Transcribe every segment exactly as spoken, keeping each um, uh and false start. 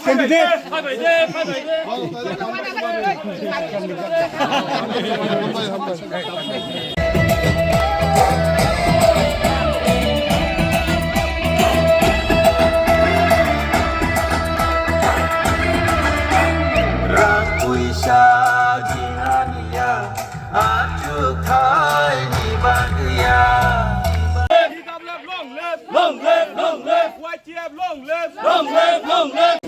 Candidate. Rang puisa jinganiya, achuk thaini bagwiya. Long live, long live, long live. Y T F long live, long live, long live.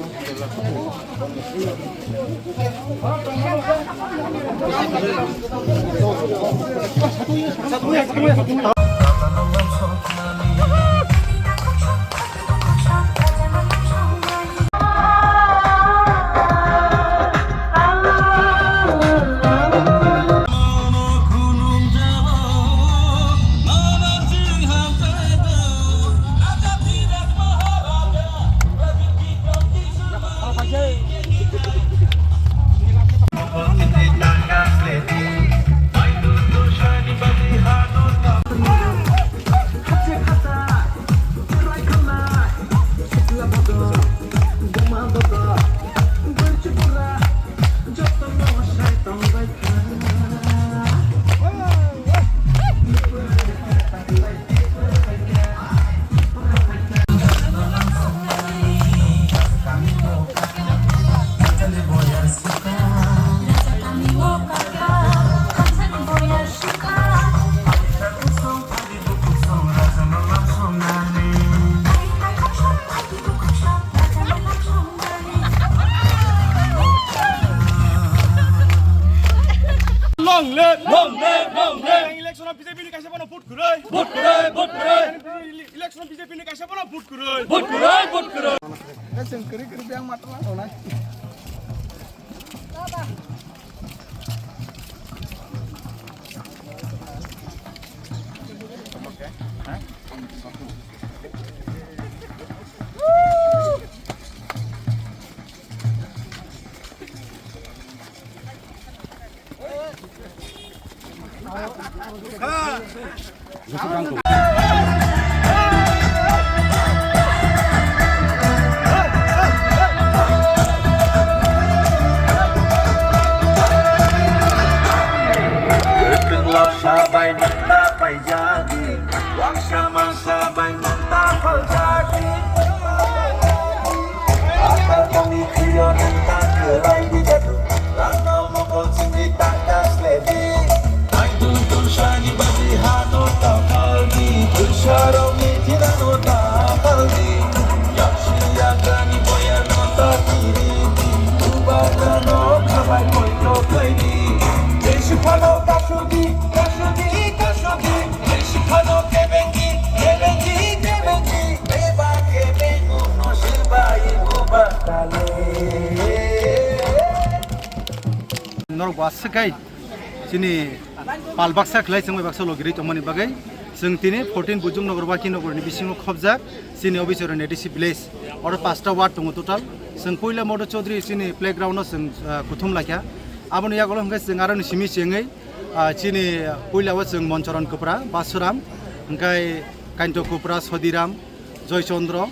Long live, long live, long live. Election B J P ni kaisa bono vote kwrwi. Vote kwrwi, vote kwrwi. Election B J P ni kaisa bono vote kwrwi. Vote kwrwi, vote kwrwi. Chwng kwrwi kwrwi biyang matwla tongnai. Sabai nang na paijadi, waksa masa bai nang na paijadi. Akal kami khuyo nang ta kwlai di jadu, rangno mokol singwi ta ta sledi. Ai dun dun sani badi hano ta kaldi, dun sharok ni thina no ta kaldi. Yaksi yakrani boyar no ta kiri di, tu bagra no khabai koi to kai di. Jesu phano kasudi, kasudi, kasudi. Jesu phano kebengi, kebengi, kebengi. Beba kebengu no silbai buba kale. Norok bo aswk hai chini pal baksa khlai chwngbai baksa logirwi tongmani bagwi chwng tini fourteen Bujung Nagar Waki Nagar ni bisingo khobjak chini Obiswara ni A D C village. Oro pasta ward tongo total. Chwng puila Modu Chaudhary chini playground no chwng, ah, kuthum laikha. Aboni yagulo hwnkhe chwng aroni simi chengwi, ah, chini puila o chwng Monchoron Kwpra, Basuram, hwnkhe Kainto Kwpra, Sodiram, Joy Chandra,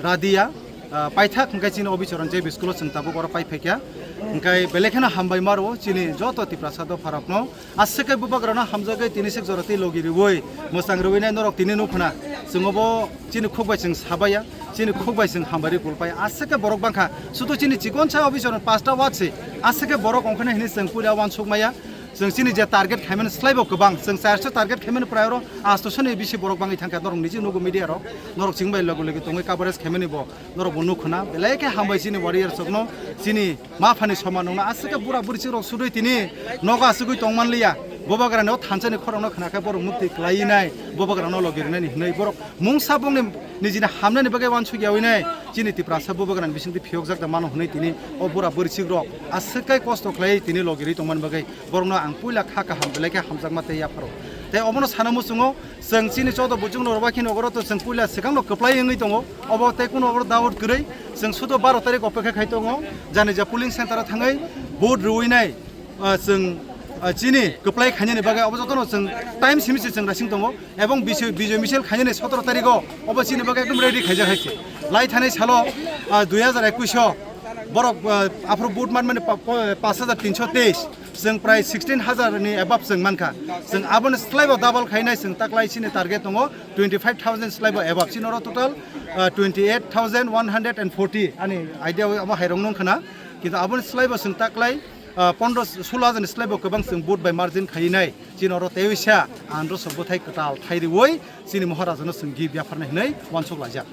Radia, ah, paithak hwnkhe chini Obiswara J B school o chwng tabuk oro pai phaikha. Hwnkhe belai kheno hambai maro chini joto Tiprasa dopharokno. Aswk khe bubagrano hamjagwi tini sik jora tei logi riwi mwchang riwi nai norok tini nukhuna. Chwng obo chini khuk bai chwng sabaiya, chini khuk bai chwng hambai rwi kulpai. Aswk khe borok bangkha. Sudu chini chikonsa Obiswara pasta ward se. Aswk khe borok ongkhornai hwnwi chwng puila uansuk maya. Chwng chini je target khaimani slaibo kwbang, chwng charso target khaimani prai oro astoso ni bisi borok bangwi thangkha, norok niji nugo media rok, norok chwng bai logi logi tongwi coverage khaimani bo, norok bo nukhuna, belai khe hambai chini warrior rokno, chini ma phani soman wngna, aswk khe bura bwrwi rok sudui tini nogo asugwi tongman liya, bubagrani o thansani khorokno khna khe borok mukti kwlai nai, bubagrano logi rwnani hwnwi borok mungsa bongni nijini hamnani bagwi uansuk yawi nai, chini Tiprasa bubagrani bisingtwi phiyokjak da mano hwnwi tini o bura bwrwi rok aswk khe kosto khlai tini logi rwi tongmani bagwi. Borokno ang puila kha kaham belai khe hamjakma tei yapharo. Tei obono sana muchungo chwng chini chodo Bujung Nagar Waki Nagar o to chwng puila swkangno kwplai wngwi tongo. Obo tei kunu oro doubt kwrwi chwng sudo baro tarik opekha khai tongo. Jani ja polling center o thangwi vote rwinai, ah, chwng, Ah, chini kwplai khainani bagwi abo jotono chwng time simi se chwng rasing tongo, ebong Bijoy, Bijoy Misil khainani sotoro tarikho obo chini bagwi ekdom ready khaijak hai se. Lai thanai salo, ah, dui hajar ekush o borok, ah, aphuru vote manmani pa-, pa-, pash hajar tinsho teis, chwng prai sixteen hajar ni above chwng mankha. Chwng aboni slaibo double khainai chwng taklai chini target tongo twenty five thousand slaibo above. Chini oro total, ah, twenty eight thousand one hundred and forty ani idea o abo hairok nung khna. Kintu aboni slaibo chwng taklai, ah, pondro solo hajar ni slaibo kwbang chwng vote by margin khainai. Chini oro tei wisa andro sok bwthai kwtal thai riwi chini Maharajano chwng gift yapharnai hwnwi uansuk laijak.